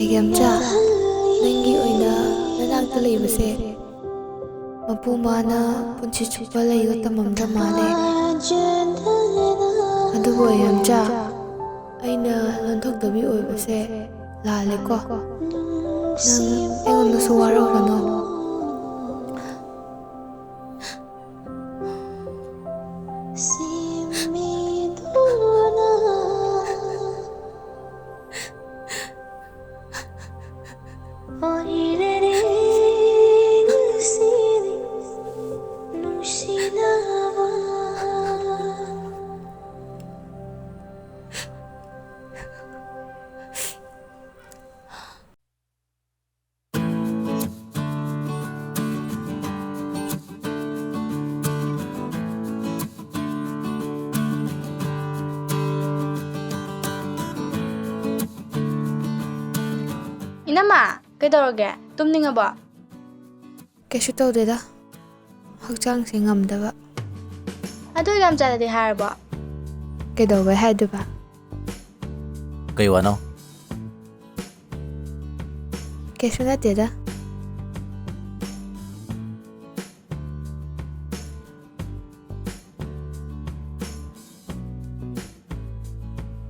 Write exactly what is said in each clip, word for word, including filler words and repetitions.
ꯏꯕꯦꯝꯆꯥ, ꯅꯪꯒꯤ ꯑꯣꯏꯅ ꯅꯅꯥꯛꯇ ꯂꯩꯕꯁꯦ ꯃꯄꯨ ꯃꯥꯅ ꯄꯨꯟꯁꯤ ꯆꯨꯞꯄ ꯂꯩꯌꯣ ꯇꯝꯃꯝꯗ꯭ꯔ ꯃꯥꯜꯂꯦ꯫ ꯑꯗꯨꯕꯨ ꯏꯕꯦꯝꯆꯥ, ꯑꯩꯅ ꯂꯣꯟꯊꯣꯛꯇꯕꯤ ꯑꯣꯏꯕꯁꯦ ꯂꯥꯜꯂꯦꯀꯣ꯫ ꯅꯪ ꯑꯩꯉꯣꯟꯗꯁꯨ ꯋꯥꯔꯧꯒꯅꯣ꯫ ꯏꯅꯝꯃ, ꯀꯩꯗꯧꯔꯒꯦ? ꯇꯨꯝꯅꯤꯡꯉꯕꯣ? ꯀꯩꯁꯨ ꯇꯧꯗꯦꯗ, ꯍꯛꯆꯥꯡꯁꯦ ꯉꯝꯗꯕ꯫ ꯑꯗꯨ ꯌꯥꯝ ꯆꯥꯗꯗꯤ ꯍꯥꯏꯔꯕꯣ? ꯀꯩꯗꯧꯕꯩ ꯍꯥꯏꯗꯣꯏꯕ? ꯀꯩ ꯋꯥꯅꯣ? ꯀꯩꯁꯨ ꯅꯠꯇꯦꯗ꯫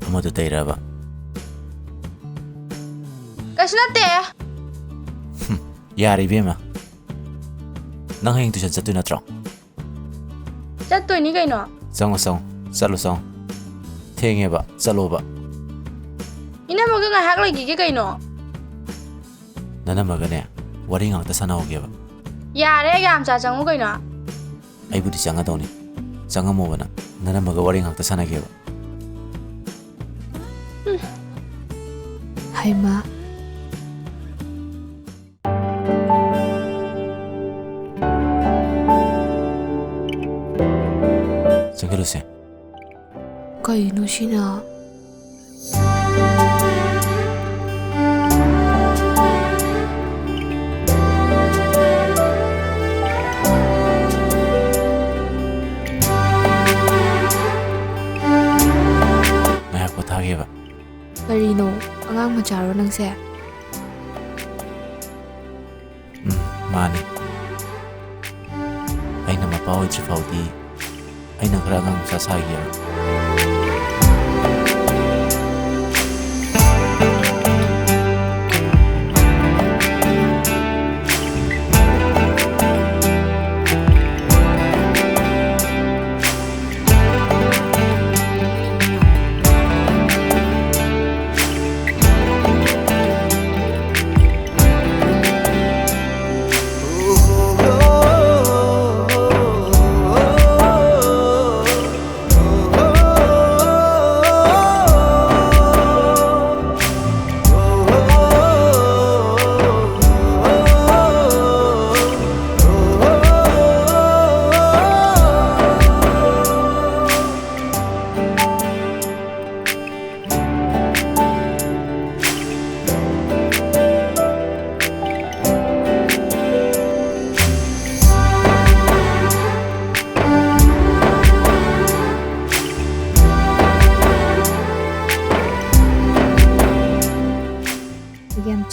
ꯑꯃꯗꯨ ꯇꯩꯔꯕ? ꯀꯩꯁꯨ ꯅꯠꯇꯦ꯫ ꯍꯨꯝ, ꯌꯥꯔꯦ ꯏꯕꯦꯝꯃ꯫ ꯅꯪ ꯍꯌꯦꯡ tuition ꯆꯠꯇꯣꯏ ꯅꯠꯇ꯭ꯔꯣ? ꯆꯠꯇꯣꯏꯅꯤ ꯀꯩꯅꯣ꯫ ꯆꯪꯉꯣ, ꯆꯪꯉꯣ꯫ ꯆꯠꯂꯣ, ꯆꯪꯉꯣ꯫ ꯊꯦꯡꯉꯦꯕ, ꯆꯠꯂꯣꯕ꯫ ꯏꯅꯝꯃꯒ ꯉꯥꯏꯍꯥꯛ ꯂꯩꯈꯤꯒꯦ ꯀꯩꯅꯣ꯫ ꯅꯅꯝꯃꯒꯅꯦ, ꯋꯥꯔꯤ ꯉꯥꯛꯇ ꯁꯥꯟꯅꯍꯧꯒꯦꯕ꯫ ꯌꯥꯔꯦ, ꯌꯥꯝ ꯆꯥ ꯆꯪꯉꯨ ꯀꯩꯅꯣ꯫ ꯑꯩꯕꯨꯗꯤ ꯆꯪꯉꯗꯧꯅꯤ꯫ ꯆꯪꯉꯝꯃꯣꯕ ꯅꯪ꯫ ꯅꯅꯝꯃꯒ ꯋꯥꯔꯤ ꯉꯥꯛꯇ ꯁꯥꯟꯅꯒꯦꯕ꯫ ꯍꯩꯃꯥ꯫ ꯆꯪꯁꯤꯜꯂꯨꯁꯦ꯫ ꯀꯩꯅꯣ ꯁꯤꯅ? ꯉꯥꯏꯍꯥꯛ ꯄꯣꯊꯥꯒꯦꯕ꯫ ꯀꯔꯤꯅꯣ? ꯑꯉꯥꯡ ꯃꯆꯥꯔꯣ ꯅꯪꯁꯦ? ꯎꯝ, ꯃꯥꯅꯤ꯫ ꯑꯩꯅ ꯃꯄꯥ ꯑꯣꯏꯗ꯭ꯔꯤ ꯐꯥꯎꯗꯤ ꯑꯩꯅ ꯈꯔ ꯑꯉꯥꯡ ꯃꯆꯥ ꯁꯥꯈꯤꯑꯕ꯫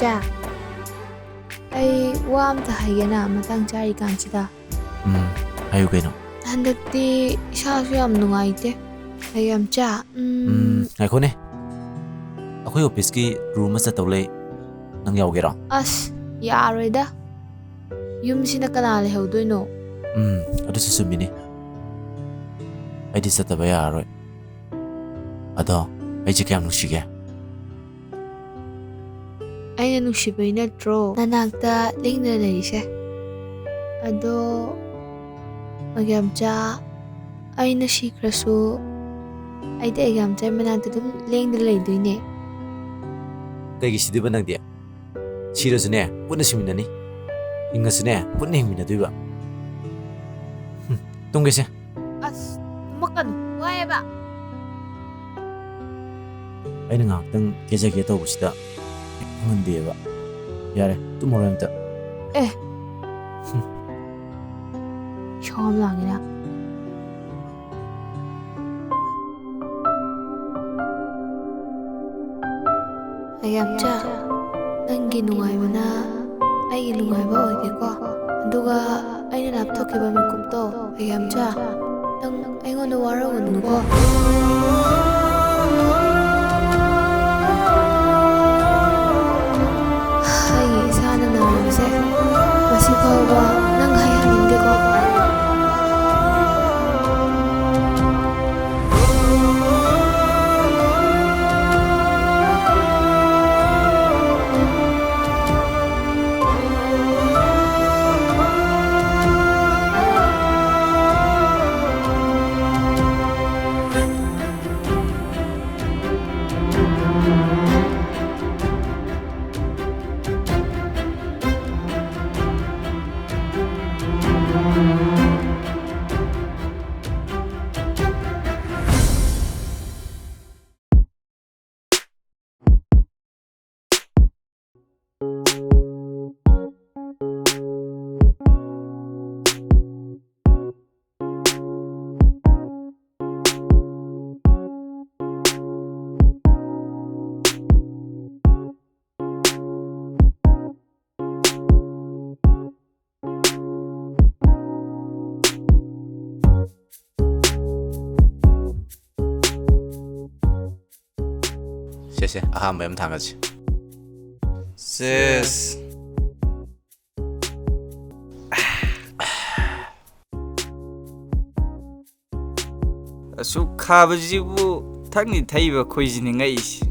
ꯆꯥ, ꯑꯩ ꯋꯥ ꯑꯝꯇ ꯍꯥꯏꯒꯦꯅ ꯃꯇꯥꯡ ꯆꯥꯔꯤꯀꯥꯟꯁꯤꯗ꯫ ꯎꯝ, ꯍꯥꯏꯌꯨ ꯀꯩꯅꯣ꯫ ꯍꯟꯗꯛꯇꯤ ꯏꯁꯥꯁꯨ ꯌꯥꯝ ꯅꯨꯡꯉꯥꯏꯇꯦ꯫ ꯌꯥꯝ ꯆꯥ, ꯎꯝ, ꯎꯝ, ꯉꯥꯏꯈꯣꯅꯦ꯫ ꯑꯩꯈꯣꯏ ꯑꯣꯐꯤꯁꯀꯤ ꯇꯨꯔ ꯑꯃ ꯆꯠꯇꯧ ꯂꯩ꯫ ꯅꯪ ꯌꯥꯎꯒꯦꯔꯣ? ꯑꯁ, ꯌꯥꯔꯣꯏꯗ꯫ ꯌꯨꯝꯁꯤꯅ ꯀꯅꯥ ꯂꯩꯍꯧꯗꯣꯏꯅꯣ? ꯎꯝ, ꯑꯗꯨꯁꯨ ꯆꯨꯝꯃꯤꯅꯤ꯫ ꯑꯩꯗꯤ ꯆꯠꯇꯕ ꯌꯥꯔꯔꯣꯏ꯫ ꯑꯗꯣ, ꯑꯩꯁꯦ ꯀꯌꯥꯝ ꯅꯨꯡꯁꯤꯒꯦ? ꯑꯩꯅ ꯅꯨꯡꯁꯤꯕꯩ ꯅꯠꯇ꯭ꯔꯣ ꯅꯅꯥꯛꯇ ꯂꯦꯡꯗꯅ ꯂꯩꯔꯤꯁꯦ? ꯑꯗꯣ, ꯃꯣꯏꯒꯤꯌꯥꯝꯆꯥ, ꯑꯩꯅ ꯁꯤꯈ꯭ꯔꯁꯨ, ꯑꯩꯗꯤ ꯑꯩꯒꯤꯌꯥꯝꯆꯥꯒꯤ ꯃꯅꯥꯛꯇ ꯑꯗꯨꯝ ꯂꯦꯡꯗꯅ ꯂꯩꯗꯣꯏꯅꯦ꯫ ꯀꯩꯒꯤ ꯁꯤꯗꯣꯏꯕ ꯅꯪꯗꯤ? ꯁꯤꯔꯁꯨꯅꯦ, ꯄꯨꯟꯅ ꯁꯤꯃꯤꯟꯅꯅꯤ꯫ ꯍꯤꯡꯉꯁꯨꯅꯦ, ꯄꯨꯟꯅ ꯍꯤꯡꯃꯤꯟꯅꯗꯣꯏꯕ꯫ ꯍꯨꯝ, ꯇꯨꯝꯒꯦꯁꯦ꯫ ꯑꯁ, ꯇꯨꯝꯃꯛꯀꯅꯨ꯫ ꯋꯥꯏꯌꯦꯕ꯫ ꯑꯩꯅ ꯉꯥꯏꯍꯥꯛꯇꯪ ꯀꯦꯖꯒꯦ ꯇꯧꯕꯁꯤꯗ ꯍꯦꯛ ꯐꯪꯍꯟꯗꯦꯕ꯫ ꯌꯥꯔꯦ, ꯇꯨꯝꯃꯔꯣꯏ ꯑꯝꯇ꯫ ꯑꯦ꯫ ꯍꯨꯝ꯫ ꯏꯁꯧ ꯌꯥꯝ ꯂꯥꯡꯉꯤꯅ꯫ ꯑꯌꯥꯝꯆꯥ, ꯅꯪꯒꯤ ꯅꯨꯡꯉꯥꯏꯕꯅ ꯑꯩꯒꯤ ꯅꯨꯡꯉꯥꯏꯕ ꯑꯣꯏꯒꯦꯀꯣ꯫ ꯑꯗꯨꯒ ꯑꯩꯅ ꯂꯥꯞꯊꯣꯛꯈꯤꯕ ꯃꯤꯀꯨꯞꯇꯣ, ꯑꯌꯥꯝꯆꯥ, ꯅꯪ ꯑꯩꯉꯣꯟꯗ ꯋꯥꯔꯧꯒꯅꯨꯀꯣ꯫ ꯑꯩꯒꯤ ꯏꯁꯥꯅ ꯅꯥꯔꯤꯕꯁꯦ ꯉꯁꯤ ꯐꯥꯎꯕ ꯅꯪ ꯍꯥꯏꯍꯟꯅꯤꯡꯗꯦꯀꯣ꯫ ꯁꯦ, ꯁꯦ, ꯑꯍꯥꯟꯕ ꯑꯃ ꯊꯥꯡꯒꯠꯁꯤ꯫ ꯆꯦꯁ꯫ ꯑꯁꯨꯛ ꯈꯥꯕꯁꯤꯕꯨ ꯊꯛꯅꯤ ꯊꯛꯏꯕ ꯑꯩꯈꯣꯏꯁꯤꯅꯤ ꯉꯛꯏꯁꯦ꯫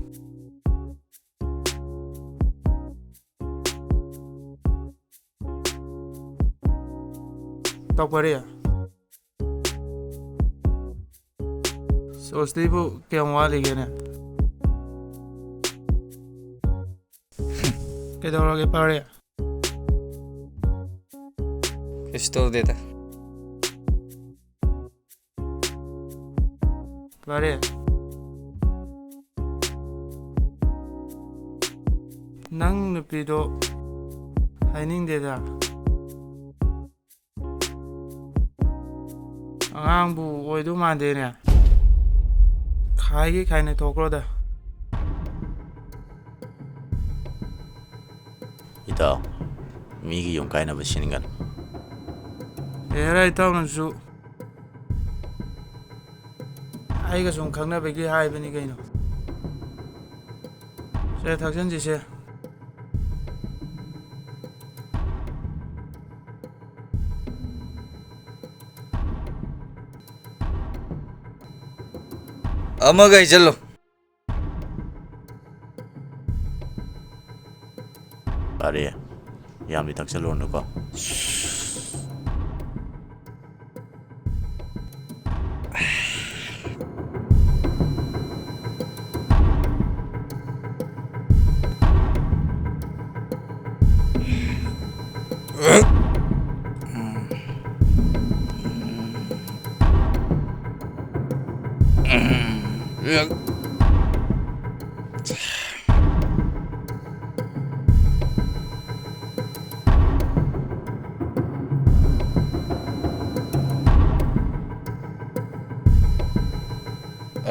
ꯇꯧꯈꯔꯦ꯫ ꯁꯣꯁꯇꯤꯕꯨ ꯀꯌꯥꯝ ꯋꯥꯠꯂꯤꯒꯦꯅꯦ? ꯀꯩꯗꯧꯔꯒꯦ, ꯐꯔꯦ? ꯀꯩꯁꯨ ꯇꯧꯗꯦꯗ꯫ ꯐꯔꯦ꯫ ꯅꯪ ꯅꯨꯄꯤꯗꯣ ꯍꯥꯏꯅꯤꯡꯗꯦꯗ꯫ ꯑꯉꯥꯡꯕꯨ ꯑꯣꯏꯗꯧ ꯃꯥꯟꯗꯦꯅꯦ꯫ ꯈꯥꯏꯒꯤ ꯈꯥꯏꯅ ꯊꯣꯛꯈ꯭ꯔꯣꯗ꯫ ꯏꯇꯥꯎ, ꯃꯤꯒꯤ ꯌꯨꯝ ꯀꯥꯏꯅꯕ ꯁꯤꯟꯒꯅꯨ꯫ ꯍꯦꯔꯥ, ꯏꯇꯥꯎꯅꯁꯨ꯫ ꯑꯩꯒ ꯁꯨꯝ ꯈꯪꯅꯕꯒꯤ ꯍꯥꯏꯕꯅꯤ ꯀꯩꯅꯣ꯫ ꯁꯦ, ꯊꯛꯆꯟꯁꯤꯁꯦ꯫ ꯑꯃꯒ ꯍꯩꯖꯜꯂꯣ꯫ ꯐꯔꯦ, ꯌꯥꯝꯗꯤ ꯊꯛꯆꯜꯂꯨꯔꯅꯨꯀꯣ꯫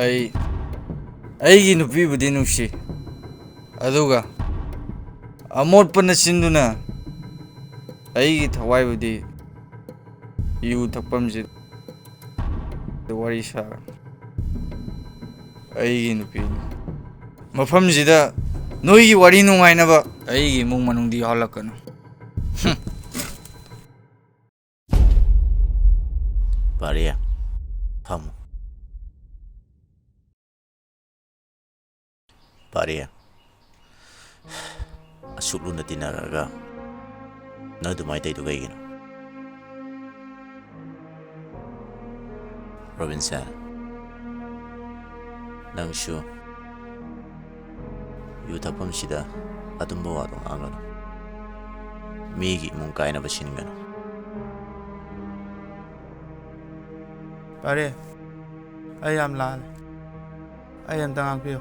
ꯑꯩ ꯑꯩꯒꯤ ꯅꯨꯄꯤꯕꯨꯗꯤ ꯅꯨꯡꯁꯤ, ꯑꯗꯨꯒ ꯑꯃꯣꯠꯄꯅ ꯁꯤꯟꯗꯨꯅ ꯑꯩꯒꯤ ꯊꯋꯥꯏꯕꯨꯗꯤ ꯌꯨ ꯊꯛꯐꯝꯁꯤꯗ ꯋꯥꯔꯤ ꯁꯥꯒꯅꯤ꯫ ꯑꯩꯒꯤ ꯅꯨꯄꯤꯅꯤ꯫ ꯃꯐꯝꯁꯤꯗ ꯅꯣꯏꯒꯤ ꯋꯥꯔꯤ ꯅꯨꯡꯉꯥꯏꯅꯕ ꯑꯩꯒꯤ ꯏꯃꯨꯡ ꯃꯅꯨꯡꯗꯤ ꯌꯥꯎꯍꯜꯂꯛꯀꯅꯨ꯫ ꯍꯨꯝ꯫ ꯄꯥꯔꯤ, ꯐꯝꯃꯨ꯫ ꯄꯥꯔꯤ, ꯑꯁꯨꯛ ꯂꯨꯅ ꯇꯤꯟꯅꯔꯒ ꯅꯪ ꯑꯗꯨꯃꯥꯏꯅ ꯇꯧꯔꯤꯗꯣ ꯀꯩꯒꯤꯅꯣ? ꯔꯣꯕꯤꯟꯁꯟ, ꯅꯪꯁꯨ ꯌꯨ ꯊꯛꯐꯝꯁꯤꯗ ꯑꯗꯨꯝꯕ ꯋꯥꯗꯣ ꯉꯥꯡꯒꯅꯨ꯫ ꯃꯤꯒꯤ ꯏꯃꯨꯡ ꯀꯥꯏꯅꯕ ꯁꯤꯟꯒꯅꯨ꯫ ꯄꯥꯔꯤ, ꯑꯩ ꯌꯥꯝ ꯂꯥꯜꯂꯦ꯫ ꯑꯩ ꯑꯝꯇ ꯉꯥꯛꯄꯤꯌꯨ꯫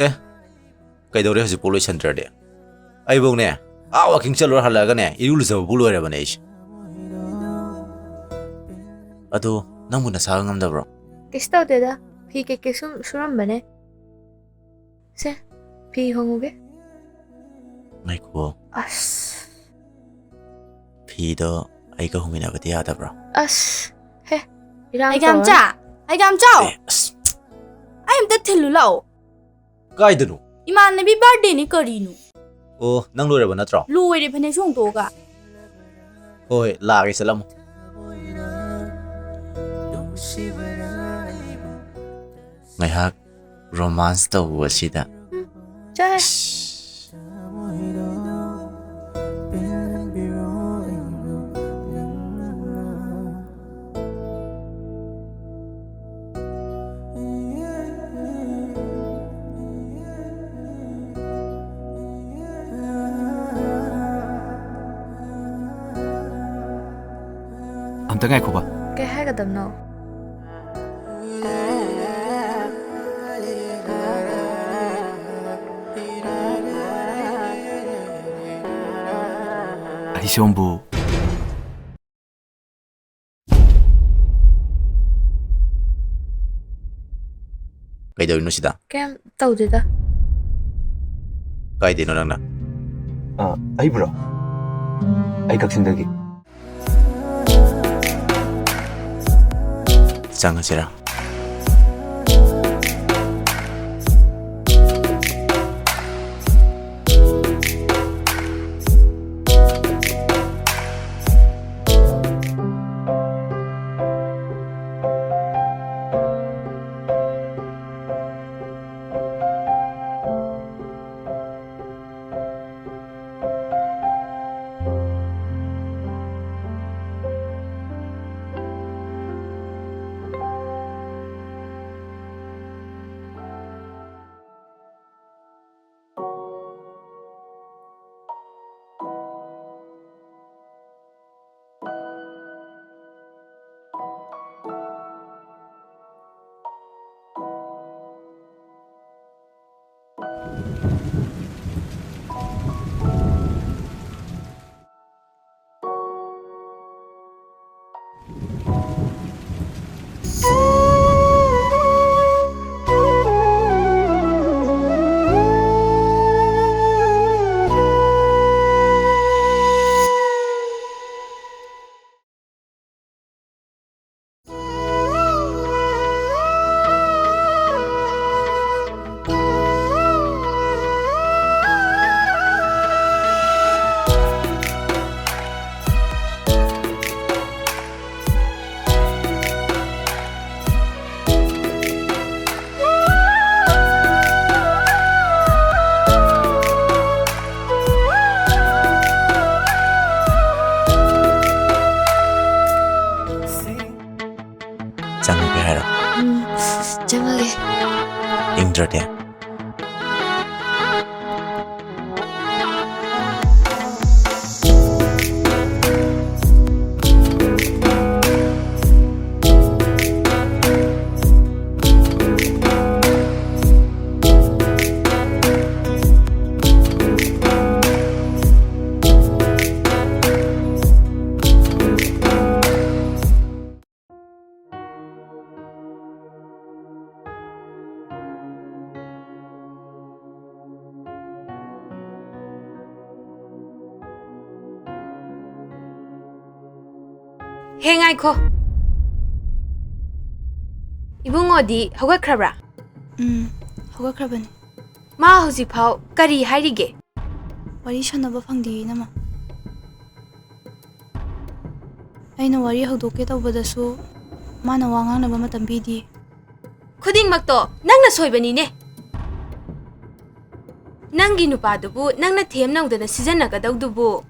ꯑꯦ, ꯀꯩꯗꯧꯔꯦ ꯍꯧꯖꯤꯛꯄꯨ ꯂꯣꯏꯁꯟꯗ꯭ꯔꯗꯤ? ꯑꯩꯕꯨꯅꯦ, ꯑꯥ, ꯋꯥꯀꯤꯡ ꯆꯠꯂꯨꯔ ꯍꯜꯂꯛꯑꯒꯅꯦ, ꯏꯔꯨ ꯂꯨꯖꯕꯕꯨ ꯂꯣꯏꯔꯕꯅꯦ ꯑꯩꯁꯦ꯫ ꯑꯗꯣ, ꯅꯪꯕꯨ ꯅꯁꯥꯒ ꯉꯝꯗꯕ꯭ꯔꯣ? ꯀꯩꯁꯨ ꯇꯧꯗꯦꯗ, ꯐꯤ ꯀꯩꯀꯩ ꯁꯨꯝ ꯁꯨꯔꯝꯕꯅꯦ꯫ ꯁꯦ, ꯐꯤ ꯍꯣꯡꯉꯨꯒꯦ꯫ ꯉꯥꯏꯈꯣ꯫ ꯑꯁ꯫ ꯐꯤꯗꯣ ꯑꯩꯒ ꯍꯣꯡꯃꯤꯟꯅꯕꯗꯤ ꯌꯥꯗꯕ꯭ꯔꯣ? ꯑꯁ, ꯍꯦ, ꯏꯔꯥꯡ ꯑꯩꯒ ꯌꯥꯝ ꯇꯧꯔꯅꯨ꯫ ꯆꯥ-, ꯑꯩꯒ ꯌꯥꯝ ꯆꯥꯎ꯫ ꯑꯦ, ꯑꯁ꯫ ꯑꯩ ꯑꯝꯇ ꯊꯤꯜꯂꯨ ꯂꯥꯛꯑꯣ꯫ ꯀꯥꯏꯗꯅꯣ? ꯏꯃꯥꯟꯅꯕꯤ birthdayꯅꯤ ꯀꯔꯤꯅꯣ? ꯑꯣ, ꯅꯪ ꯂꯣꯏꯔꯕ ꯅꯠꯇ꯭ꯔꯣ? ꯂꯣꯏꯔꯦ, ꯐꯅꯦꯛꯁꯨ ꯍꯣꯡꯗꯣꯛꯑꯒ꯫ ꯍꯣꯏ, ꯂꯥꯛꯑꯒꯦ, ꯆꯠꯂꯝꯃꯣ꯫ ꯉꯥꯏꯍꯥꯛ romance ꯇꯧꯕꯁꯤꯗ꯫ ꯎꯝ, ꯆꯠꯂꯦ꯫ ꯑꯝꯇ ꯉꯥꯏꯈꯣꯕ꯫ ꯀꯩ ꯍꯥꯏꯒꯗꯕꯅꯣ? ꯑꯩ ꯁꯣꯝꯕꯨ ꯀꯩꯗꯧꯔꯤꯅꯣ ꯁꯤꯗ? ꯀꯩꯝ ꯇꯧꯗꯦꯗ꯫ ꯀꯥꯏꯗꯩꯅꯣ ꯅꯪꯅ? ꯑ, ꯑꯩꯕꯨꯔꯣ? ꯑꯩ ꯀꯛꯆꯤꯡꯗꯒꯤ꯫ ꯆꯪꯉꯁꯤꯔꯥ? ꯆꯪꯉꯒꯦ ꯍꯥꯏꯔꯣ? ꯎꯝ, ꯆꯪꯉꯒꯦ꯫ ꯏꯪꯗ꯭ꯔꯗꯤ? ꯍꯦ, ꯉꯥꯏꯈꯣ꯫ ꯏꯕꯨꯡꯉꯣꯗꯤ ꯍꯧꯒꯠꯈ꯭ꯔꯕ꯭ꯔꯥ? ꯎꯝ, ꯍꯧꯒꯠꯈ꯭ꯔꯕꯅꯤ꯫ ꯃꯥ ꯍꯧꯖꯤꯛꯐꯥꯎ ꯀꯔꯤ ꯍꯥꯏꯔꯤꯒꯦ? ꯋꯥꯔꯤ ꯁꯥꯟꯅꯕ ꯐꯪꯗꯦ, ꯏꯅꯝꯃ꯫ ꯑꯩꯅ ꯋꯥꯔꯤ ꯍꯧꯗꯣꯛꯀꯦ ꯇꯧꯕꯗꯁꯨ ꯃꯥꯅ ꯋꯥ ꯉꯥꯡꯅꯕ ꯃꯇꯝ ꯄꯤꯗꯦ꯫ ꯈꯨꯗꯤꯡꯃꯛꯇꯣ ꯅꯪꯅ ꯁꯣꯏꯕꯅꯤꯅꯦ꯫ ꯅꯪꯒꯤ ꯅꯨꯄꯥꯗꯨꯕꯨ ꯅꯪꯅ ꯊꯦꯝ ꯅꯧꯗꯅ ꯁꯤꯖꯤꯟꯅꯒꯗꯧꯗꯨꯕꯨ,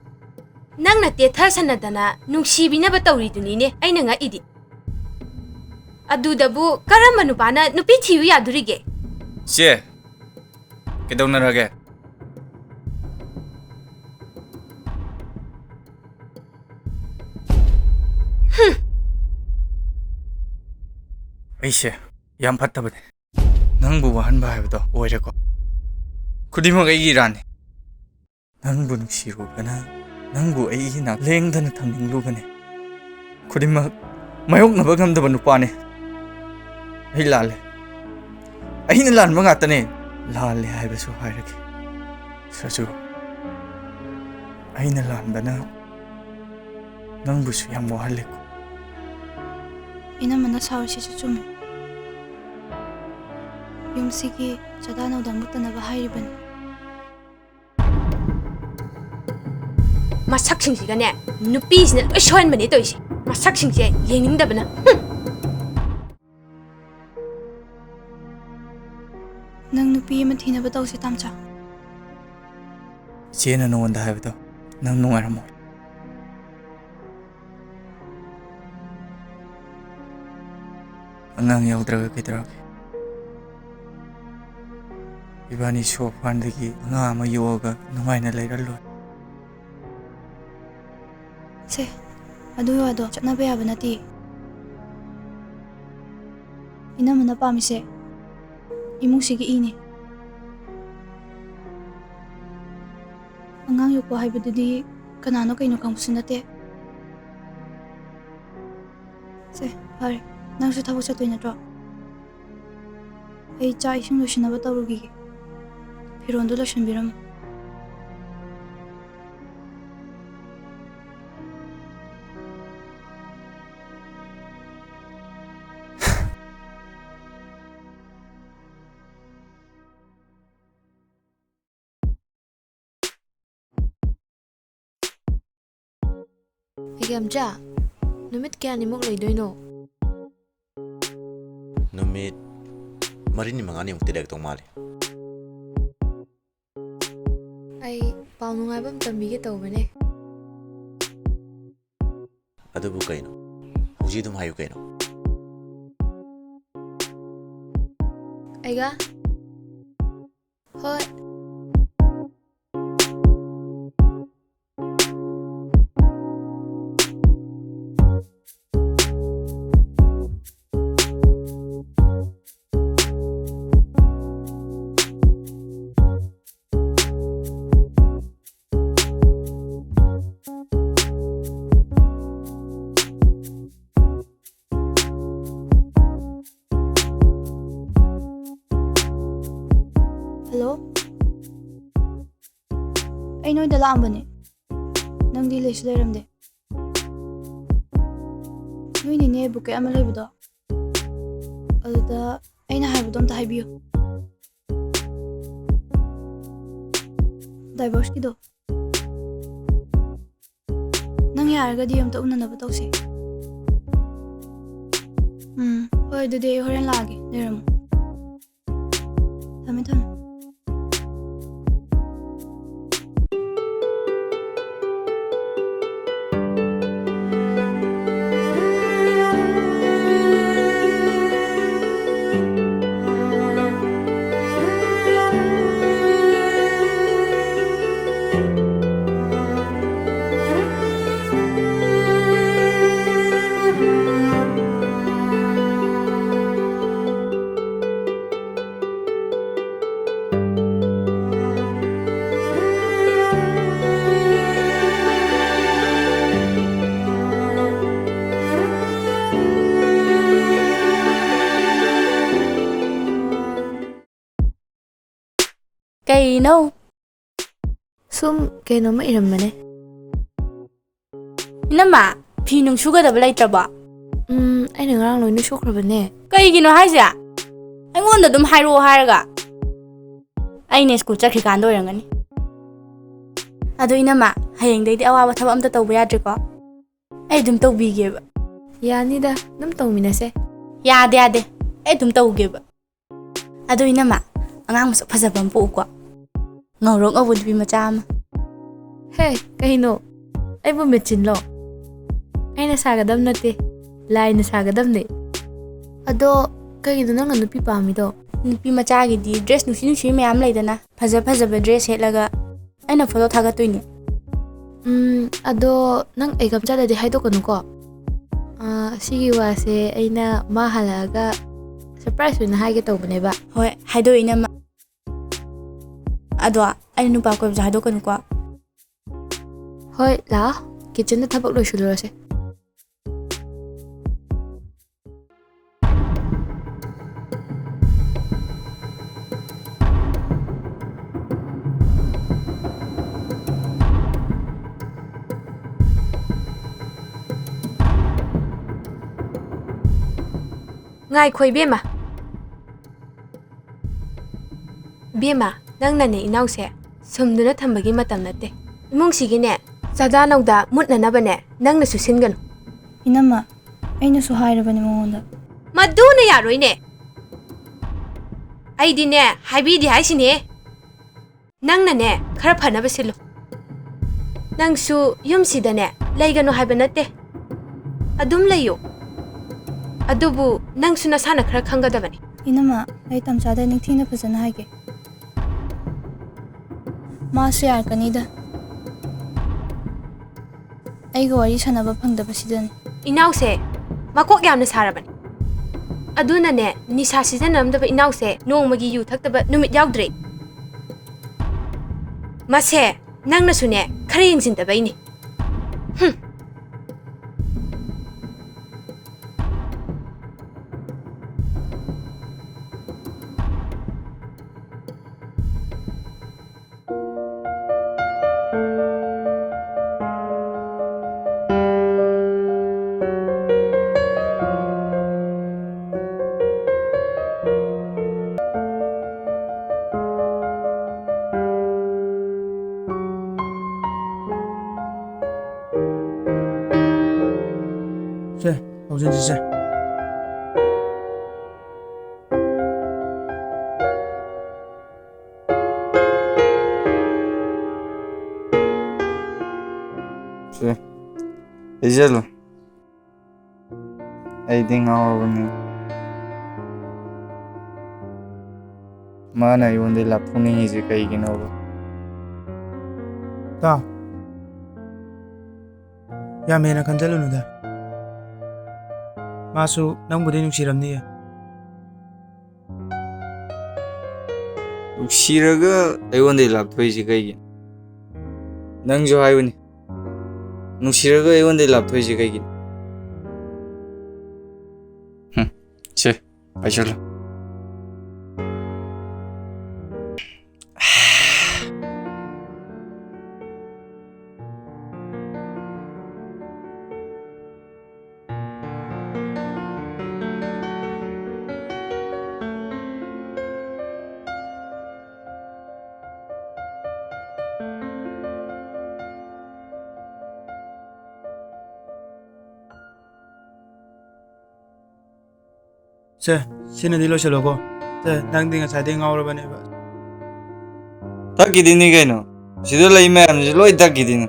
ꯅꯪꯅ ꯇꯦꯊꯁꯟꯅꯗꯅ ꯅꯨꯡꯁꯤꯕꯤꯅꯕ ꯇꯧꯔꯤꯗꯨꯅꯤꯅꯦ ꯑꯩꯅ ꯉꯛꯏꯗꯤ꯫ ꯑꯗꯨꯗꯕꯨ ꯀꯔꯝꯕ ꯅꯨꯄꯥꯅ ꯅꯨꯄꯤ ꯊꯤꯌꯨ ꯌꯥꯗꯣꯔꯤꯒꯦ? ꯆꯦ, ꯀꯩꯗꯧꯅꯔꯒꯦ? ꯍꯨꯝ꯫ ꯑꯩꯁꯦ ꯌꯥꯝ ꯐꯠꯇꯕꯅꯦ꯫ ꯅꯪꯕꯨ ꯋꯥꯍꯟꯕ ꯍꯥꯏꯕꯗꯣ ꯑꯣꯏꯔꯦꯀꯣ꯫ ꯈꯨꯗꯤꯡꯃꯛ ꯑꯩꯒꯤ ꯏꯔꯥꯟꯅꯤ꯫ ꯅꯪꯕꯨ ꯅꯨꯡꯁꯤꯔꯨꯕꯅ, ꯅꯪꯕꯨ ꯑꯩꯒꯤ ꯏꯅꯥꯛ ꯂꯦꯡꯗꯅ ꯊꯝꯅꯤꯡꯂꯨꯕꯅꯤ꯫ ꯈꯨꯗꯤꯡꯃꯛ ꯃꯥꯌꯣꯛꯅꯕ ꯉꯝꯗꯕ ꯅꯨꯄꯥꯅꯤ꯫ ꯑꯩ ꯂꯥꯜꯂꯦ꯫ ꯑꯩꯅ ꯂꯥꯟꯕ ꯉꯥꯛꯇꯅꯦ꯫ ꯂꯥꯜꯂꯦ ꯍꯥꯏꯕꯁꯨ ꯍꯥꯏꯔꯒꯦ꯫ ꯁꯔꯖꯨ, ꯑꯩꯅ ꯂꯥꯟꯕꯅ ꯅꯪꯕꯨꯁꯨ ꯌꯥꯝ ꯋꯥꯍꯜꯂꯦꯀꯣ꯫ ꯏꯅꯝꯃꯅ ꯁꯥꯎꯔꯤꯁꯤꯁꯨ ꯆꯨꯝꯃꯤ꯫ ꯌꯨꯝꯁꯤꯒꯤ ꯆꯥꯗꯥ ꯅꯧꯗꯥ ꯃꯨꯠꯇꯅꯕ ꯍꯥꯏꯔꯤꯕꯅꯤ꯫ ꯃꯁꯛꯁꯤꯡꯁꯤꯒꯅꯦ, ꯅꯨꯄꯤꯁꯤꯅ ꯂꯣꯏ ꯁꯣꯏꯍꯟꯕꯅꯦ ꯇꯧꯔꯤꯁꯦ꯫ ꯃꯁꯛꯁꯤꯡꯁꯦ ꯌꯦꯡꯅꯤꯡꯗꯕꯅ꯫ ꯍꯨꯝ꯫ ꯅꯪ ꯅꯨꯄꯤ ꯑꯃ ꯊꯤꯅꯕ ꯇꯧꯁꯦ, ꯇꯥꯝꯆꯥ꯫ ꯏꯆꯦꯅ ꯅꯉꯣꯟꯗ ꯍꯥꯏꯕꯗꯣ ꯅꯪ ꯅꯨꯡꯉꯥꯏꯔꯝꯃꯣꯏ꯫ ꯑꯉꯥꯡ ꯌꯥꯎꯗ꯭ꯔꯒ ꯀꯩꯗꯧꯔꯒꯦ? ꯏꯕꯥꯅꯤ ꯁꯣꯔ ꯐꯥꯟꯗꯒꯤ ꯑꯉꯥꯡ ꯑꯃ ꯌꯣꯛꯑꯒ ꯅꯨꯡꯉꯥꯏꯅ ꯂꯩꯔ ꯂꯣꯏꯔꯦ꯫ ꯁꯦ, ꯑꯗꯨꯒꯤ ꯋꯥꯗꯣ ꯆꯠꯅꯕ ꯌꯥꯕ ꯅꯠꯇꯦ꯫ ꯏꯅꯝꯃꯅ ꯄꯥꯝꯃꯤꯁꯦ ꯏꯃꯨꯡꯁꯤꯒꯤ ꯏꯅꯦ꯫ ꯑꯉꯥꯡ ꯌꯣꯛꯄ ꯍꯥꯏꯕꯗꯨꯗꯤ ꯀꯅꯥꯅꯣ ꯀꯩꯅꯣ ꯈꯪꯕꯁꯨ ꯅꯠꯇꯦ꯫ ꯁꯦ, ꯐꯔꯦ, ꯅꯪꯁꯨ ꯊꯕꯛ ꯆꯠꯇꯣꯏ ꯅꯠꯇ꯭ꯔꯣ? ꯑꯩ ꯆꯥꯛ ꯏꯁꯤꯡ ꯂꯣꯏꯁꯤꯟꯅꯕ ꯇꯧꯔꯨꯈꯤꯒꯦ꯫ ꯐꯤꯔꯣꯜꯗꯨ ꯂꯣꯏꯁꯤꯟꯕꯤꯔꯝꯃꯨ꯫ ꯏꯒꯦꯝꯆꯥ, ꯅꯨꯃꯤꯠ ꯀꯌꯥꯅꯤꯃꯨꯛ ꯂꯩꯗꯣꯏꯅꯣ? ꯅꯨꯃꯤꯠ ꯃꯔꯤꯅꯤ ꯃꯉꯥꯅꯤꯃꯨꯛꯇꯤ ꯂꯩꯔꯛꯇꯧ ꯃꯥꯜꯂꯤ꯫ ꯑꯩ ꯄꯥꯎ ꯅꯨꯡꯉꯥꯏꯕ ꯑꯃ ꯇꯝꯕꯤꯒꯦ ꯇꯧꯕꯅꯦ꯫ ꯑꯗꯨꯕꯨ ꯀꯩꯅꯣ? ꯍꯧꯖꯤꯛ ꯑꯗꯨꯝ ꯍꯥꯏꯌꯨ ꯀꯩꯅꯣ꯫ ꯑꯩꯒ? ꯍꯣꯏ꯫ ꯍꯜꯂꯣ꯫ ꯑꯩ ꯅꯣꯏꯗ ꯂꯥꯛꯑꯝꯕꯅꯦ꯫ ꯅꯪꯗꯤ ꯂꯩꯁꯨ ꯂꯩꯔꯝꯗꯦ꯫ ꯅꯣꯏ ꯅꯦꯅꯦ ꯕꯨꯀꯦꯠ ꯑꯃ ꯂꯩꯕꯗꯣ, ꯑꯗꯨꯗ ꯑꯩꯅ ꯍꯥꯏꯕꯗꯣ ꯑꯝꯇ ꯍꯥꯏꯕꯤꯌꯨ꯫ ꯗꯥꯏꯚꯣꯔꯁꯀꯤꯗꯣ꯫ ꯅꯪ ꯌꯥꯔꯒꯗꯤ ꯑꯝꯇ ꯎꯅꯅꯕ ꯇꯧꯁꯦ꯫ ꯎꯝ, ꯍꯣꯏ, ꯑꯗꯨꯗꯤ ꯑꯩ ꯍꯣꯔꯦꯟ ꯂꯥꯛꯑꯒꯦ, ꯂꯩꯔꯝꯃꯣ꯫ ꯊꯝꯃꯦ, ꯊꯝꯃꯦ꯫ ꯀꯩꯅꯣ? ꯁꯨꯝ ꯀꯩꯅꯣꯝꯃ ꯏꯔꯝꯕꯅꯦ꯫ ꯏꯅꯝꯃ, ꯐꯤ ꯅꯨꯡ ꯁꯨꯒꯗꯕ ꯂꯩꯇ꯭ꯔꯕꯣ? ꯎꯝ, ꯑꯩꯅ ꯉꯔꯥꯡ ꯂꯣꯏꯅ ꯁꯨꯈ꯭ꯔꯕꯅꯦ꯫ ꯀꯩꯒꯤꯅꯣ ꯍꯥꯏꯁꯦ? ꯑꯩꯉꯣꯟꯗ ꯑꯗꯨꯝ ꯍꯥꯏꯔꯛꯑꯣ ꯍꯥꯏꯔꯒ꯫ ꯑꯩꯅ ꯁ꯭ꯀꯨꯜ ꯆꯠꯈ꯭ꯔꯤꯀꯥꯟꯗ ꯑꯣꯏꯔꯝꯒꯅꯤ꯫ ꯑꯗꯣ ꯏꯅꯝꯃ, ꯍꯌꯦꯡꯗꯩꯗꯤ ꯑꯋꯥꯕ ꯊꯕꯛ ꯑꯝꯇ ꯇꯧꯕ ꯌꯥꯗ꯭ꯔꯦꯀꯣ? ꯑꯩ ꯑꯗꯨꯝ ꯇꯧꯕꯤꯒꯦꯕ꯫ ꯌꯥꯅꯤꯗ, ꯑꯗꯨꯝ ꯇꯧꯃꯤꯟꯅꯁꯦ꯫ ꯌꯥꯗꯦ, ꯌꯥꯗꯦ, ꯑꯩ ꯑꯗꯨꯝ ꯇꯧꯒꯦꯕ꯫ ꯑꯗꯣ ꯏꯅꯝꯃ, ꯑꯉꯥꯡ ꯃꯁꯛ ꯐꯖꯕ ꯑꯃ ꯄꯣꯛꯎꯀꯣ꯫ ꯉꯧꯔꯣꯛ ꯉꯧꯕ ꯅꯨꯄꯤ ꯃꯆꯥ ꯑꯃ꯫ ꯍꯦ, ꯀꯩꯅꯣ? ꯑꯩꯕꯨ ꯃꯦꯆꯤꯟꯂꯣ? ꯑꯩꯅ ꯁꯥꯒꯗꯕ ꯅꯠꯇꯦ, ꯂꯥꯏꯅ ꯁꯥꯒꯗꯕꯅꯦ꯫ ꯑꯗꯣ ꯀꯩꯒꯤꯅꯣ ꯅꯪꯅ ꯅꯨꯄꯤ ꯄꯥꯝꯃꯤꯗꯣ? ꯅꯨꯄꯤ ꯃꯆꯥꯒꯤꯗꯤ ꯗ꯭ꯔꯦꯁ ꯅꯨꯡꯁꯤ ꯅꯨꯡꯁꯤꯕ ꯃꯌꯥꯝ ꯂꯩꯗꯅ, ꯐꯖ ꯐꯖꯕ ꯗ꯭ꯔꯦꯁ ꯁꯦꯠꯂꯒ ꯑꯩꯅ ꯐꯣꯇꯣ ꯊꯥꯒꯠꯇꯣꯏꯅꯦ꯫ ꯎꯝ, ꯑꯗꯣ ꯅꯪ ꯑꯩꯒꯝ ꯆꯠꯂꯗꯤ ꯍꯥꯏꯗꯣꯛꯀꯅꯨꯀꯣ꯫ ꯑꯥ, ꯁꯤꯒꯤ ꯋꯥꯁꯦ ꯑꯩꯅ ꯃꯥ ꯍꯜꯂꯛꯑꯒ ꯁꯔꯄ꯭ꯔꯥꯏꯖ ꯑꯣꯏꯅ ꯍꯥꯏꯒꯦ ꯇꯧꯕꯅꯦꯕ꯫ ꯍꯣꯏ, ꯍꯥꯏꯗꯣꯛꯏꯅꯦ ꯃꯥ꯫ ꯑꯗꯣ ꯑꯩꯅ ꯅꯨꯄꯥ ꯀꯣꯏꯕꯁꯦ ꯍꯥꯏꯗꯣꯛꯀꯅꯨꯀꯣ꯫ ꯍꯣꯏ, ꯂꯥꯛꯑꯣ, ꯀꯤꯠꯆꯟꯗ ꯊꯕꯛ ꯂꯣꯏꯁꯤꯜꯂꯨꯔꯁꯦ꯫ ꯉꯥꯏꯈꯣ ꯏꯕꯦꯝꯃ꯫ ꯏꯕꯦꯝꯃ, ꯅꯪꯅꯅꯦ ꯏꯅꯥꯎꯁꯦ ꯁꯨꯝꯗꯨꯅ ꯊꯝꯕꯒꯤ ꯃꯇꯝ ꯅꯠꯇꯦ꯫ ꯏꯃꯨꯡꯁꯤꯒꯤꯅꯦ ꯆꯥꯗꯥ ꯅꯧꯗꯥ ꯃꯨꯠꯅꯅꯕꯅꯦ ꯅꯪꯅꯁꯨ ꯁꯤꯟꯒꯅꯨ꯫ ꯏꯅꯝꯃ, ꯑꯩꯅꯁꯨ ꯍꯥꯏꯔꯕꯅꯦ ꯃꯉꯣꯟꯗ꯫ ꯃꯗꯨꯅ ꯌꯥꯔꯣꯏꯅꯦ꯫ ꯑꯩꯗꯤꯅꯦ ꯍꯥꯏꯕꯤꯗꯦ ꯍꯥꯏꯁꯤꯅꯦ꯫ ꯅꯪꯅꯅꯦ ꯈꯔ ꯐꯅꯕ ꯁꯤꯜꯂꯨ꯫ ꯅꯪꯁꯨ ꯌꯨꯝꯁꯤꯗꯅꯦ ꯂꯩꯒꯅꯨ ꯍꯥꯏꯕ ꯅꯠꯇꯦ꯫ ꯑꯗꯨꯝ ꯂꯩꯌꯨ꯫ ꯑꯗꯨꯕꯨ ꯅꯪꯁꯨ ꯅꯁꯥꯅ ꯈꯔ ꯈꯪꯒꯗꯕꯅꯤ꯫ ꯏꯅꯝꯃ, ꯑꯩ ꯇꯝꯆꯥꯗ ꯅꯤꯡꯊꯤꯅ ꯐꯖꯅ ꯍꯥꯏꯒꯦ꯫ ꯃꯥꯁꯨ ꯌꯥꯔꯛꯀꯅꯤꯗ꯫ ꯑꯩꯒ ꯋꯥꯔꯤ ꯁꯥꯟꯅꯕ ꯐꯪꯗꯕꯁꯤꯗꯅꯤ꯫ ꯏꯅꯥꯎꯁꯦ ꯃꯀꯣꯛ ꯌꯥꯝꯅ ꯁꯥꯔꯕꯅꯤ꯫ ꯑꯗꯨꯅꯅꯦ ꯅꯤꯁꯥ ꯁꯤꯖꯤꯟꯅꯔꯝꯗꯕ ꯏꯅꯥꯎꯁꯦ ꯅꯣꯡꯃꯒꯤ ꯌꯨ ꯊꯛꯇꯕ ꯅꯨꯃꯤꯠ ꯌꯥꯎꯗ꯭ꯔꯦ꯫ ꯃꯁꯦ ꯅꯪꯅꯁꯨꯅꯦ ꯈꯔ ꯌꯦꯡꯁꯤꯟꯗꯕꯩꯅꯤ꯫ ꯍꯨꯝ꯫ ꯑꯗꯨꯗꯤ ꯁꯦ꯫ ꯁꯦ, ꯂꯩꯖꯜꯂꯣ꯫ ꯑꯩꯗꯤ ꯉꯥꯎꯔꯕꯅꯤ꯫ ꯃꯥꯅ ꯑꯩꯉꯣꯟꯗ ꯂꯥꯞꯊꯣꯛꯅꯤꯡꯉꯤꯁꯦ ꯀꯩꯒꯤꯅꯣꯕ? ꯇꯥꯎ꯫ ꯌꯥꯝ ꯍꯦꯟꯅ ꯈꯟꯖꯜꯂꯨꯅꯨꯗ꯫ ꯃꯥꯁꯨ ꯅꯪꯕꯨꯗꯤ ꯅꯨꯡꯁꯤꯔꯝꯅꯤꯌꯦ꯫ ꯅꯨꯡꯁꯤꯔꯒ ꯑꯩꯉꯣꯟꯗꯩ ꯂꯥꯞꯊꯣꯛꯏꯁꯦ ꯀꯩꯒꯤꯅꯣ? ꯅꯪꯁꯨ ꯍꯥꯏꯌꯨꯅꯦ꯫ ꯅꯨꯡꯁꯤꯔꯒ ꯑꯩꯉꯣꯟꯗꯩ ꯂꯥꯞꯊꯣꯛꯏꯁꯦ ꯀꯩꯒꯤꯅꯣ? ꯍꯨꯝ, ꯁꯦ, ꯄꯥꯏꯁꯜꯂꯣ꯫ ꯁꯦ, ꯁꯤꯅꯗꯤ ꯂꯣꯏꯁꯤꯜꯂꯣꯀꯣ꯫ ꯁꯦ, ꯅꯪꯗꯤ ꯉꯁꯥꯏꯗꯩ ꯉꯥꯎꯔꯕꯅꯦꯕ꯫ ꯊꯛꯈꯤꯗꯣꯏꯅꯤ ꯀꯩꯅꯣ꯫ ꯁꯤꯗ ꯂꯩ ꯃꯌꯥꯝꯁꯤ ꯂꯣꯏ ꯊꯛꯈꯤꯗꯣꯏꯅꯤ꯫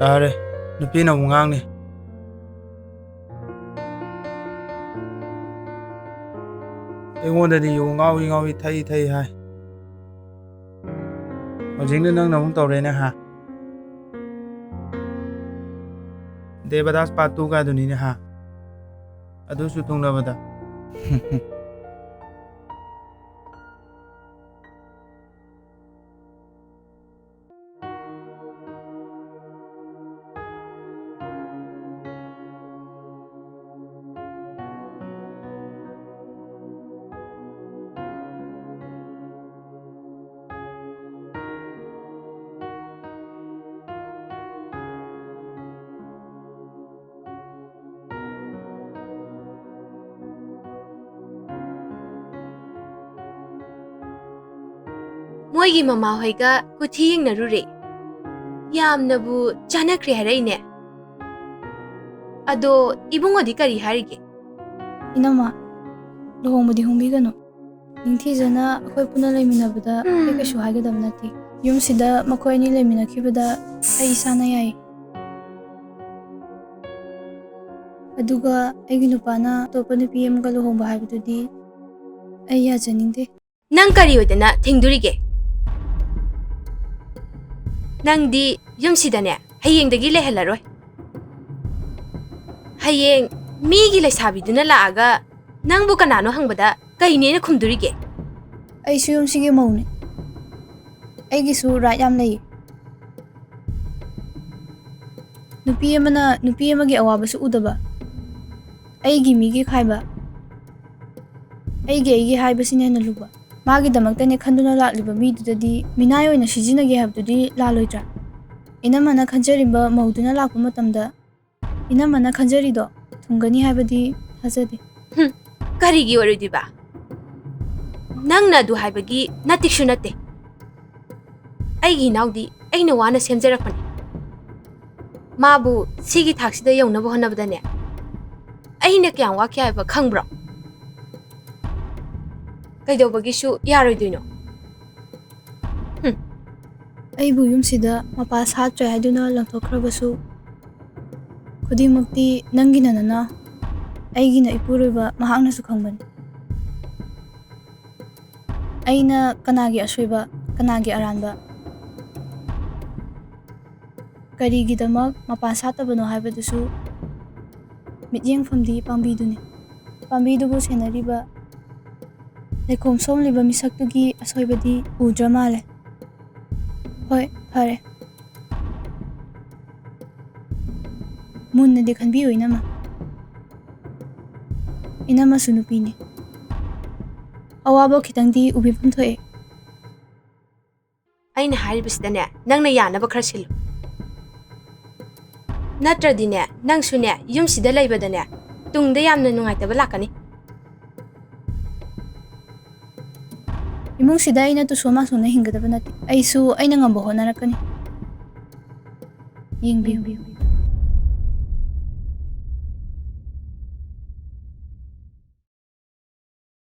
ꯌꯥꯔꯦ, ꯅꯨꯄꯤꯅ ꯑꯃꯨꯛ ꯉꯥꯡꯅꯤ꯫ ꯑꯩꯉꯣꯟꯗꯗꯤ ꯌꯨ ꯉꯥꯎꯏ ꯉꯥꯎꯏ, ꯊꯛꯏ ꯊꯛꯏ ꯍꯥꯏ꯫ ꯍꯧꯖꯤꯛꯅ ꯅꯪꯅ ꯑꯃꯨꯛ ꯇꯧꯔꯦꯅꯦ ꯍꯥ? ꯗꯦꯕꯗꯥꯁ part two ꯀꯥꯗꯨꯅꯤꯅꯦ ꯍꯥ? ꯑꯗꯨꯁꯨ ꯊꯨꯡꯅꯕꯗ꯫ ꯃꯣꯏꯒꯤ ꯃꯃꯥꯍꯣꯏꯒ ꯀꯨꯊꯤ ꯌꯦꯡꯅꯔꯨꯔꯦ꯫ ꯌꯥꯝꯅꯕꯨ ꯆꯥꯟꯅꯈ꯭ꯔꯦ ꯍꯥꯏꯔꯛꯏꯅꯦ꯫ ꯑꯗꯣ ꯏꯕꯨꯡꯉꯣꯗꯤ ꯀꯔꯤ ꯍꯥꯏꯔꯤꯒꯦ? ꯏꯅꯝꯃ, ꯂꯨꯍꯣꯡꯕꯗꯤ ꯍꯣꯡꯕꯤꯒꯅꯨ꯫ ꯅꯤꯡꯊꯤꯖꯅ ꯑꯩꯈꯣꯏ ꯄꯨꯟꯅ ꯂꯩꯃꯤꯟꯅꯕꯗ ꯑꯩ ꯀꯩꯁꯨ ꯍꯥꯏꯒꯗꯕ ꯅꯠꯇꯦ꯫ ꯌꯨꯝꯁꯤꯗ ꯃꯈꯣꯏ ꯑꯅꯤ ꯂꯩꯃꯤꯟꯅꯈꯤꯕꯗ ꯑꯩ ꯏꯁꯥꯅ ꯌꯥꯏ꯫ ꯑꯗꯨꯒ ꯑꯩꯒꯤ ꯅꯨꯄꯥꯅ ꯑꯇꯣꯞꯄ ꯅꯨꯄꯤ ꯑꯃꯒ ꯂꯨꯍꯣꯡꯕ ꯍꯥꯏꯕꯗꯨꯗꯤ ꯑꯩ ꯌꯥꯖꯅꯤꯡꯗꯦ꯫ ꯅꯪ ꯀꯔꯤ ꯑꯣꯏꯗꯅ ꯊꯤꯡꯗꯣꯔꯤꯒꯦ? ꯅꯪꯗꯤ ꯌꯨꯝꯁꯤꯗꯅꯦ, ꯍꯌꯦꯡꯗꯒꯤ ꯂꯩꯍꯜꯂꯔꯣꯏ꯫ ꯍꯌꯦꯡ ꯃꯤꯒꯤ ꯂꯩꯁꯥꯕꯤꯗꯨꯅ ꯂꯥꯛꯑꯒ ꯅꯪꯕꯨ ꯀꯅꯥꯅꯣ ꯍꯪꯕꯗ ꯀꯩꯅꯦꯅ ꯈꯨꯝꯗꯣꯔꯤꯒꯦ? ꯑꯩꯁꯨ ꯌꯨꯝꯁꯤꯒꯤ ꯃꯧꯅꯦ꯫ ꯑꯩꯒꯤꯁꯨ right ꯌꯥꯝ ꯂꯩꯌꯦ꯫ ꯅꯨꯄꯤ ꯑꯃꯅ ꯅꯨꯄꯤ ꯑꯃꯒꯤ ꯑꯋꯥꯕꯁꯨ ꯎꯗꯕ, ꯑꯩꯒꯤ ꯃꯤꯒꯤ ꯈꯥꯏꯕ, ꯑꯩꯒꯤ ꯑꯩꯒꯤ ꯍꯥꯏꯕꯁꯤꯅ ꯍꯦꯟꯅ ꯂꯨꯕ꯫ ꯃꯥꯒꯤꯗꯃꯛꯇꯅꯦ ꯈꯟꯗꯨꯅ ꯂꯥꯛꯂꯤꯕ ꯃꯤꯗꯨꯗꯗꯤ ꯃꯤꯅꯥꯏ ꯑꯣꯏꯅ ꯁꯤꯖꯤꯟꯅꯒꯦ ꯍꯥꯏꯕꯗꯨꯗꯤ ꯂꯥꯜꯂꯣꯏꯗ꯭ꯔꯥ? ꯏꯅꯝꯃꯅ ꯈꯟꯖꯔꯤꯕ ꯃꯧꯗꯨꯅ ꯂꯥꯛꯄ ꯃꯇꯝꯗ ꯏꯅꯝꯃꯅ ꯈꯟꯖꯔꯤꯗꯣ ꯊꯨꯡꯒꯅꯤ ꯍꯥꯏꯕꯗꯤ ꯊꯥꯖꯗꯦ꯫ ꯍꯨꯝ, ꯀꯔꯤꯒꯤ ꯑꯣꯏꯔꯣꯏꯗꯣꯏꯕ? ꯅꯪꯅ ꯑꯗꯨ ꯍꯥꯏꯕꯒꯤ ꯅꯇꯤꯛꯁꯨ ꯅꯠꯇꯦ꯫ ꯑꯩꯒꯤ ꯏꯅꯥꯎꯗꯤ ꯑꯩꯅ ꯋꯥꯅ ꯁꯦꯝꯖꯔꯛꯄꯅꯤ꯫ ꯃꯥꯕꯨ ꯁꯤꯒꯤ ꯊꯥꯛꯁꯤꯗ ꯌꯧꯅꯕ ꯍꯣꯠꯅꯕꯗꯅꯦ, ꯑꯩꯅ ꯀꯌꯥꯝ ꯋꯥꯈꯤ ꯍꯥꯏꯕ ꯈꯪꯕ꯭ꯔꯣ? ꯀꯩꯗꯧꯕꯒꯤꯁꯨ ꯌꯥꯔꯣꯏꯗꯣꯏꯅꯣ? ꯍꯨꯝ꯫ ꯑꯩꯕꯨ ꯌꯨꯝꯁꯤꯗ ꯃꯄꯥ ꯁꯥꯠꯇ꯭ꯔꯦ ꯍꯥꯏꯗꯨꯅ ꯂꯪꯊꯣꯛꯈ꯭ꯔꯕꯁꯨ, ꯈꯨꯗꯤꯡꯃꯛꯇꯤ ꯅꯪꯒꯤꯅ ꯅꯅꯥꯎ, ꯑꯩꯒꯤꯅ ꯏꯄꯨꯔꯣꯏꯕ ꯃꯍꯥꯛꯅꯁꯨ ꯈꯪꯕꯅꯤ꯫ ꯑꯩꯅ ꯀꯅꯥꯒꯤ ꯑꯁꯣꯏꯕ, ꯀꯅꯥꯒꯤ ꯑꯔꯥꯟꯕ, ꯀꯔꯤꯒꯤꯗꯃꯛ ꯃꯄꯥ ꯁꯥꯠꯇꯕꯅꯣ ꯍꯥꯏꯕꯗꯨꯁꯨ ꯃꯤꯠꯌꯦꯡꯐꯝꯗꯤ ꯄꯥꯝꯕꯤꯗꯨꯅꯤ꯫ ꯄꯥꯝꯕꯤꯗꯨꯕꯨ ꯁꯦꯟꯅꯔꯤꯕ ꯂꯩꯈꯣꯝ ꯁꯣꯝꯂꯤꯕ ꯃꯤꯁꯛꯇꯨꯒꯤ ꯑꯁꯣꯏꯕꯗꯤ ꯎꯗ꯭ꯔ ꯃꯥꯜꯂꯦ꯫ ꯍꯣꯏ, ꯐꯔꯦ꯫ ꯃꯨꯟꯅꯗꯤ ꯈꯟꯕꯤꯌꯨ, ꯏꯅꯝꯃ꯫ ꯏꯅꯝꯃꯁꯨ ꯅꯨꯄꯤꯅꯤ꯫ ꯑꯋꯥꯕ ꯈꯤꯇꯪꯗꯤ ꯎꯕꯤꯐꯝ ꯊꯣꯛꯑꯦ꯫ ꯑꯩꯅ ꯍꯥꯏꯔꯤꯕꯁꯤꯗꯅꯦ, ꯅꯪꯅ ꯌꯥꯅꯕ ꯈꯔ ꯁꯤꯜꯂꯨ꯫ ꯅꯠꯇ꯭ꯔꯗꯤꯅꯦ, ꯅꯪꯁꯨꯅꯦ, ꯌꯨꯝꯁꯤꯗ ꯂꯩꯕꯗꯅꯦ, ꯇꯨꯡꯗ ꯌꯥꯝꯅ ꯅꯨꯡꯉꯥꯏꯇꯕ ꯂꯥꯛꯀꯅꯤ꯫ ꯏꯃꯨꯡꯁꯤꯗ ꯑꯩꯅ ꯇꯨꯁꯣꯟ ꯃꯥꯁꯣꯟꯅ ꯍꯤꯡꯒꯗꯕ ꯅꯠꯇꯦ꯫ ꯑꯩꯁꯨ ꯑꯩꯅ ꯉꯝꯕ ꯍꯣꯠꯅꯔꯛꯀꯅꯤ꯫ ꯌꯦꯡꯕꯤꯌꯨ꯫